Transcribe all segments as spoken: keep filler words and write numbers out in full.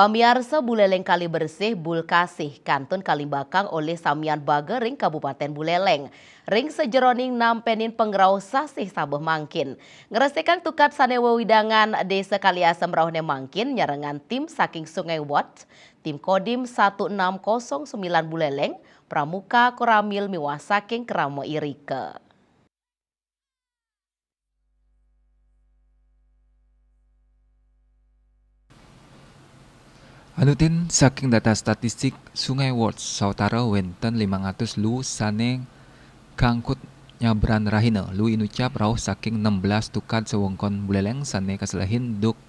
Pamiarsa, Buleleng Kali Bersih, Bulkasih, kantun kalimbakang olih samian baga ring Kabupaten Buleleng. Ring sajeroning nampenin pangrauh sasih sabeh mangkin. Ngresikang tukad sane wewidangan Desa Kaliasem rauhne mangkin nyarengan tim saking Sungai Watch, tim Kodim satu enam kosong sembilan Buleleng, Pramuka, Koramil miwah saking Krama Irika. Anutin saking data statistik Sungai Watch, sautara wenten limang atus luu sane kangkut nyabran rahina. Luu inucap rauh saking enam belas tukad sawewengkon Buleleng sane kaselehin duk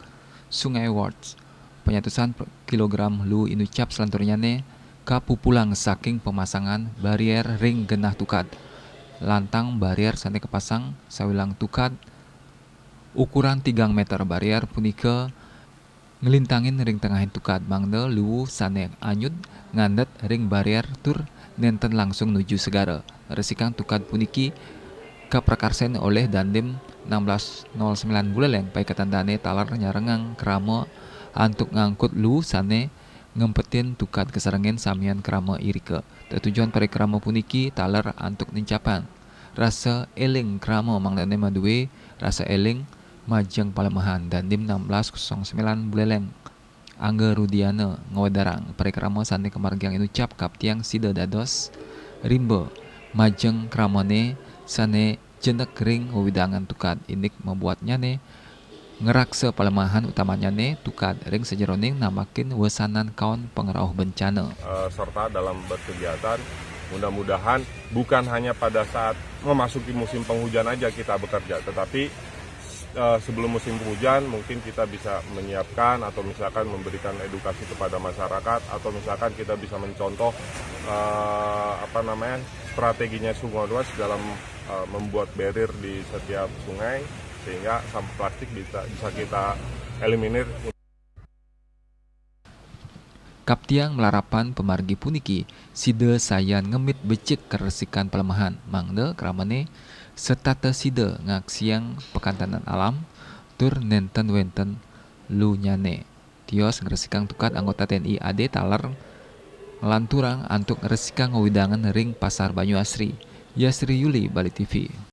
Sungai Watch. Panyatusan per-, kilogram luu inucap salanturnyane kapupulang saking pemasangan barier ring genah tukad. Lantang barier sane kapasang sawilang tukad ukuran tigang meter. Barier punika nglintangin ring tengahing tukad mangda luu sane anyud ngandet ring barier tur nenten langsung nuju segara. Resikang tukad puniki kaprakarsen olih Dandim enam belas nol sembilan Buleleng, paiketan dane taler nyarengang krama antuk ngangkut luu sane ngempetin tukad kasarengin samian krama irika. Tetujon parikrama puniki taler antuk nincapang rasa eling krama mangdane madue rasa eling majeng palemehan. Dandim enam belas kosong sembilan Buleleng, Angga Rudiana, ngwedarang parikrama sane kamargiang inucap kaptiang sida dados rimba majeng kramane sane jenek ring wewidangan tukad, indik mabuatnyane ngraksa palemahan utamanyane tukad ring sajeroning namakin wesanan kaon pangrauh bencana. Eh, serta dalam berkegiatan, mudah-mudahan bukan hanya pada saat memasuki musim penghujan aja kita bekerja, tetapi, eh, sebelum musim penghujan mungkin kita bisa menyiapkan atau misalkan memberikan edukasi kepada masyarakat, atau misalkan kita bisa mencontoh, eh, apa namanya, strateginya Sungai Watch dalam, eh, membuat barrier di setiap sungai, sehingga sampah plastik bisa, bisa kita eliminir. Kaptiang malarapan pamargi puniki, sida sayan ngemit becik karesikan palemahan, mangda kramane setata sida ngaksiang pakantenan alam tur nenten wenten lunyane. Tios ngresikang tukad anggota T N I A D taler nglanturang antuk ngresikang wewidangan ring Pasar Banyu Asri. Yasri Yuli, Bali T V.